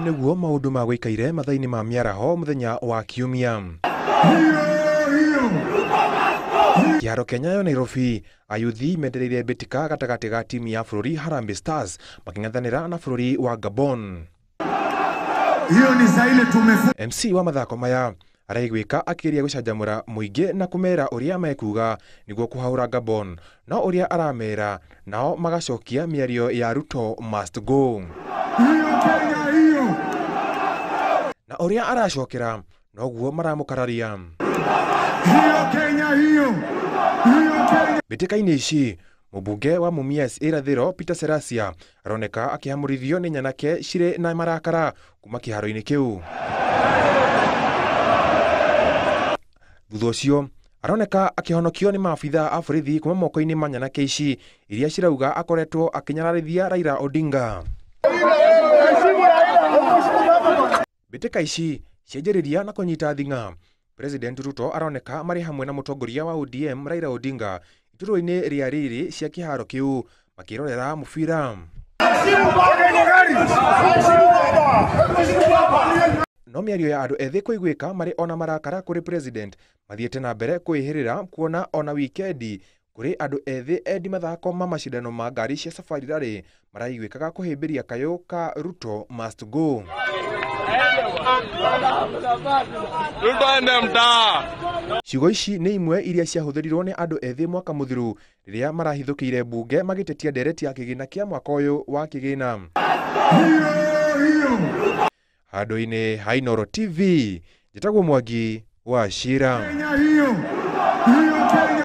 Ũguo nĩguo maũndũ magũikaire mathaa-inĩ ma mĩaraho mũthenya wa Kiumia. Kĩharo kĩa Nyayo Nairobi, ayuthi mendereire mbĩtĩka gatagatĩ ga timu ya bũrũri Harambee Stars makĩng'ethanĩra na bũrũri wa Gabon. Hiyo ni saa ile tumefu MC wa mathako maya araiguĩka akĩgeria gũcanjamũra mũingĩ na kũmera ũrĩa mekuga nĩguo kũhaũra Gabon, no ũrĩa aramera nao magacokia mĩario ya Ruto must go. Hiyo Kenya hiyo. Na ũrĩa aracokera noguo maramũkararia. Hiyo Kenya hiyo. Hiyo Kenya. Mbĩtĩka-inĩ ici mũmbunge wa Mumias Irathĩro Peter Serasia aroneka akĩhamũrithio nĩ nyanake cirĩ na marakara kuma kĩharo-inĩ kĩu. Thutha ũcio aroneka akĩhonokio nĩ maabitha a borithi kuma moko-inĩ ma nyanake ici iria cirauga akoretwo akĩnyararithia Raila Odinga. Mbĩtĩka ici cianjĩrĩria na kũnyita thing'a. President Ruto aroneka marĩ hamwe na mũtongoria wa ODM Raila Odinga iturwa-inĩ rĩa rĩrĩ cia kĩharo kĩu makĩrorera mũbira. No mĩario ya andũ ethĩ kũiguĩka marĩ ona marakara kũrĩ president mathiĩte na mbere kwĩhĩrĩra kuona ona wikendi kũrĩ andũ ethĩ endi mathako ma macindano ma ngari cia Safari Rally maraiguĩkaga kũhĩmbĩria kayũ ka Ruto must go. Ruto ende mtaa. Ciugo ici nĩ imwe iria ciahũthĩrirwo nĩ andũ ethĩ mwaka mũthiru rĩrĩa marahithũkĩire mbunge magĩtetia ndereti ya kĩgĩna kĩa mwaka ũyũ wa kĩgĩna. Handũ-inĩ ha Inooro TV, njĩtagwo Mwangi wa Cira. Kenya hiyo.